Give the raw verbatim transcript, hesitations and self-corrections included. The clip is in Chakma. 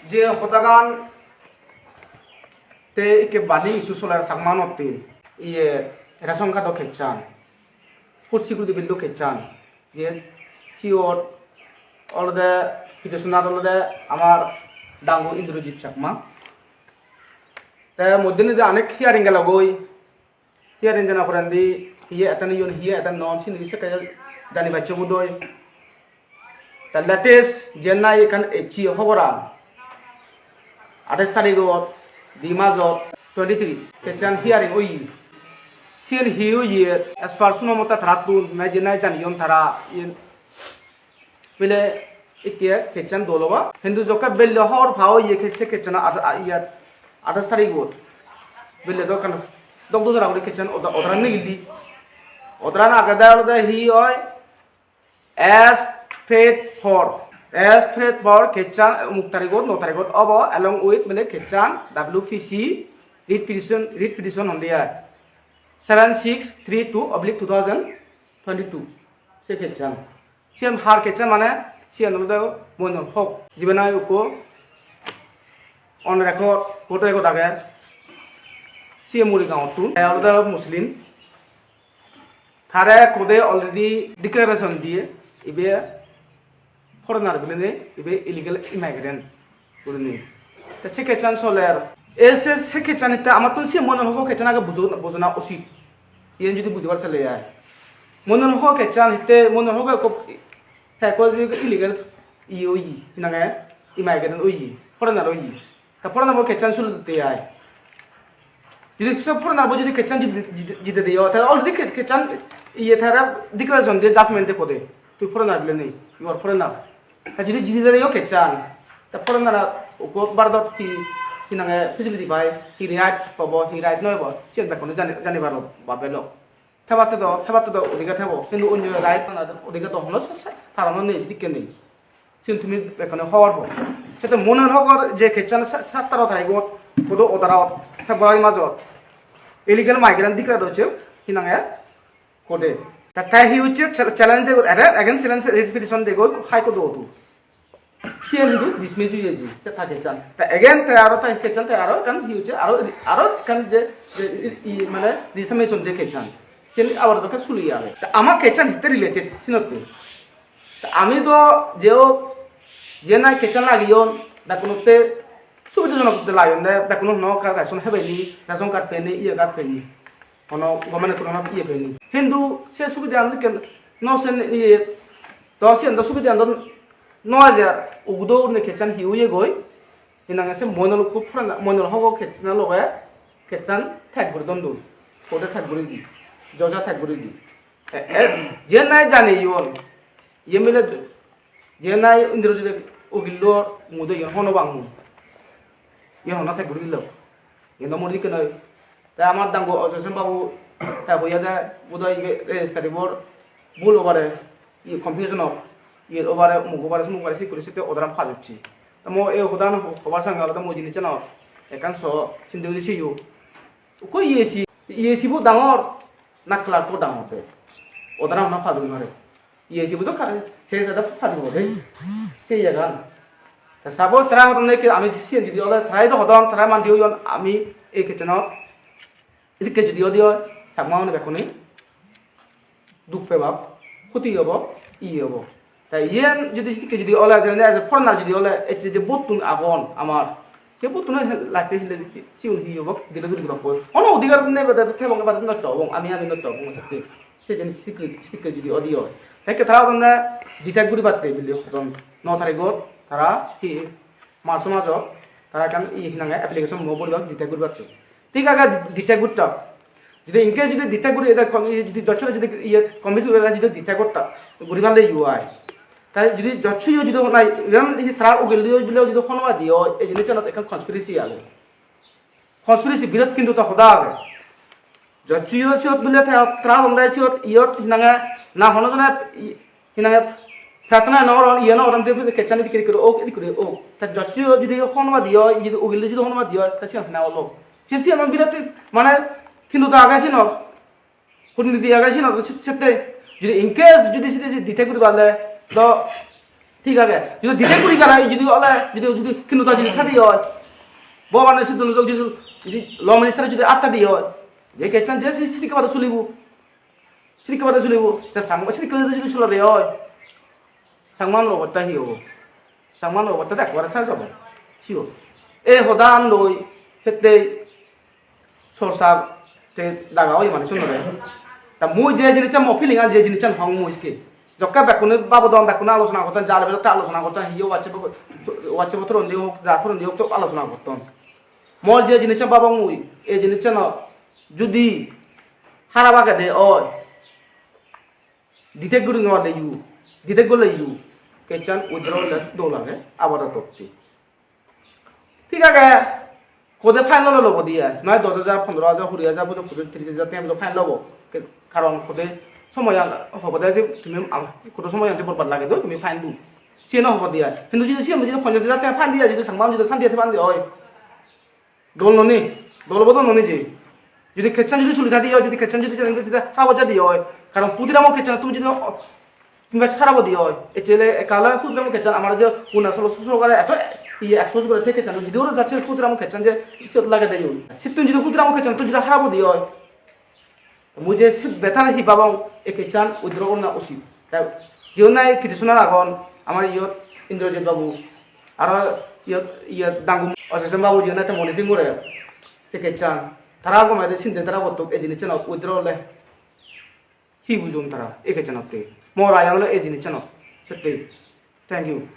Je hodagan te ikke bani issue soler Chakmanotte, iye ration card-o keccan, food security bill-o keccan, je siyot olode petitioner olode amar dangu Indrajit Chakma. Te moddhe nide onek hearing gelogoi. Hearing jana porendi hiye attend oyon, hiye attend no oyon, sini sekke jani pacche budoi. Te latest jiyen nahi ekkan ecche hoboran, atais tarigot, di majot, twenty three, keccan hearing oye. Siyen hi oye, as per suno mote tarattun, me jiyen nahi janiyon tara, iyen bile ikke keccan dol obo. Hintu jokke belle hobor pa oye ke se keccan a-, a-, iyat atais tarigot. Belle do ekkan dok dojora guri keccan oda-, odaran nigilli. Odaran agede olode hi oi? As paid for. As paid for keccan muk tarigot, no tarigot obo, along with mane keccan W P C writ petition, writ petition honde ai. Seven six three two oblique two thousand twenty-two. Se keccan. Siyen har keccan mane, siyen olode Moinul Hok. Jibe nahi ukko on record, court record age. Siye Murigaon-ottun. Te olode Muslim. Tare court-e already declaration diye, ibe foreigner bilinei, ibe illegal immigrant gurinei. Te se keccan soler. E se, se keccan hitte amattun se Moinul Hok keccan age bujo-, bujona usit. Iyen jodi bujibar sele ai. Moinul Hok keccan hitte Moinul Hok ekko, te ekko illegal iye oye, hi nang e, immigrant oye, foreigner oye. Ta foreigner bo keccan sulite ai. Jodi sob foreigner bo jodi keccan jidi, jidi, jidi de yo, ta already ke-, keccan iye tara declaration de judgment de kode. Tui foreigner bilinei, you are foreigner. Ta jodi jidi de yo keccan, ta foreigner ukko Bharodot hi, hi nang e facility pai, hi right pabo, hi right no pabo, siyen bekkune jani, jani paro, bab bhei lok. Thebatte do, thebatte do odhikar thebo, hintu onyo right na odhikar do hono se, se, tara no nei, sedokke nei. Siyen tumi bekkune hobor po. Sette Moinul Hokor je keccan sa-, sattaro tarigot, hudu odarot, February majot, illegal migrant declare oiye, hi nang e, court-e. Ta te hi oiye, chal-, challenge degoi, ere, again challenge petition degoi, High Court-otu. Siyen hintu dismiss oye je, se ta keccan. Ta again te aro ta keccan te aro ekkan hi oiye, aro, aro ekkan je, je i, i, mane resubmission de keccan. Siyen abar dokke suli age. Ta ama keccan hitte related, sinotte. Ta ami do je ok, je nahi keccan lagiyon, bekkunotte subidajonok otte lagiyon de, bekkune hono ka-, ration hebeni, ration card peni, iye card peni. Hono government-ottun hono iye peni. Hintu se subidagan dokke no sen iye, do siyen do subidagan do no ejer, ugudo ne keccan hi oye goi, hi nang e se Moinul Hok foreigner, Moinul Hok keccan loge keccan tag guri don dun. Court-e tag guri di, judge-e tag guri di. E, e, je nahi janiyon, iye mile je nahi Indrajit ukillo mude iyen hono bang mui. Iyen hono tag guri dilo. Iyen do mori dikke noi. Te amar dangu Ojoy Sen babu te hoyede budoi ibe registry-bor bul obare, iye confusion ok, iye obare, umuk obare, sumuk obare, sik guri sitte order-an pass ocche. Te mo ei hodan hobar sange olode mui jinissan ekkan so sinde guri seyo. Ukko E A C, E A C bo dangor, na clerk bo dangor te. Odara honna padon mare. E A C bo do kare, se jada padon mare. Se jagan. Ta sabo tara hodon ne ke ami siyen jodi ole tara do hodon, tara mandi oyon ami ei keceno. Edokke jodi odi oi, Chakma une bekkune duk pebak, hoti obo, iye obo. Ta iyen jodi sedokke jodi ole, jene as a foreigner jodi ole, ecche je bottun agon amar, se bottun lagte hille sigun hi obo, dile duri dibak koi. Hono odhikar nei bade thebong bade nosto obong, ami ami nosto obong sakke. Se jeni sekke, sekke jodi odi oi. Tekke tara odonne detect guribatte bili hodon. No tarigot tara hi March majo tara ekkan iye hi nange application mo boribatte detect guribatte. Thik age detect gutta. Jodi in case jodi detect guri eda kon-, iye jodi doctor jodi iye committee guri jodi detect gutta, guri palle U I. Tai jodi doctor yo jodi nai, even jodi tara ugel yo jodi, jodi hono ba diyo, ei jinissanot ekkan conspiracy age. Conspiracy birot hintu ta hoda age. Doctor yo siyot bile ta-, tara honde siyot iyot hi nange na hono jone i-, hi nange prarthana no goron, iye no goron, je keccan edik guri ok, edik guri ok. Ta doctor yo jodi hono ba diyo, jodi ugel yo jodi hono ba diyo, ta siyan hina olo. Siyen siyen birat mane hintu ta age siyen, kurniti age siyen, se-, sette jodi in case jodi sette jodi detect guri palle, to Thik age, jodi dide guri gara, jodi ole, jodi, jodi kinoda jodi thadi oi, Bhogobane siddho jodi, jodi law minister jodi atta di oi, je case-an je si-, sidikke bade sulibo, sidikke bade sulibo, te Changma sidikke bade jodi sulade oi, Changma-unor obosta hi obo? Changma-unor obosta te ekkore sej obo, siyo. Ei hodan loi, settei sorsa te daga oye manuchunore. Ta mui je jinissan mo feeling an je jinissan hong mui ke. Jokke bekkune babodon, bekkune alochona gotton, jale belotte alochona gotton, hiyo WhatsApp, WhatsApp thoron di hok, ja thoron di hok, to alochona gotton. Mor je jinissan babong mui, ei jinissan judi harap agede oi, detect guri no pade yu, detect gorle yu, case-an withdraw gorle dol age, abar totti. Thik age, hode fine lole lobo diye, noi dos hajar, pondro hajar, kuri hajar, pojoj pojoj tiris hajar tenga pojoj fine lobo. Ke-, karon hode somoyan, hobode je tumi am-, hodo somoyan je borbat lage do, tumi fine do. Siyen hobo diye. Hintu jodi siyen jodi ponchas hajar tenga fine diye, jodi Changma jodi santi ate fine diye oi. Dol noni, dol obo do noni je. Jodi case-an jodi suli thadi oi, jodi case-an jodi challenge jodi harap oi jadi oi. Karon Khudiramor case-an tumi jodi o-, tumi bej harap oi di oi. Echele ekala Khudiramor case-an amar je Arunachal sorkare eto iye expose gore se case-an jodi ora jache Khudiramor case-an je siyot lage de oi. Sittun jodi Khudiramor case-an tumi jodi harap oi di oi. Mui je se better hi babong, e case-an withdraw gorana usit. Ta jiyo nahi petitioner agon, amar iyot Indrajit babu, aro iyot, iyot Dangu Oseson babu jiyo nahi te monitoring gore se case-an. Tara gome de sinde tara bottok e jinissan withdraw ole hi bujon tara e case-anotte. Mor ayan ole e jinissan sette. Thank you.